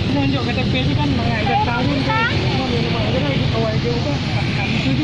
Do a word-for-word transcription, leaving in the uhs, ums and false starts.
Tunjuk K T P tu kan, mangat ijazah kahwin tu. Mana rumah dia, dia kawai dia apa? Itu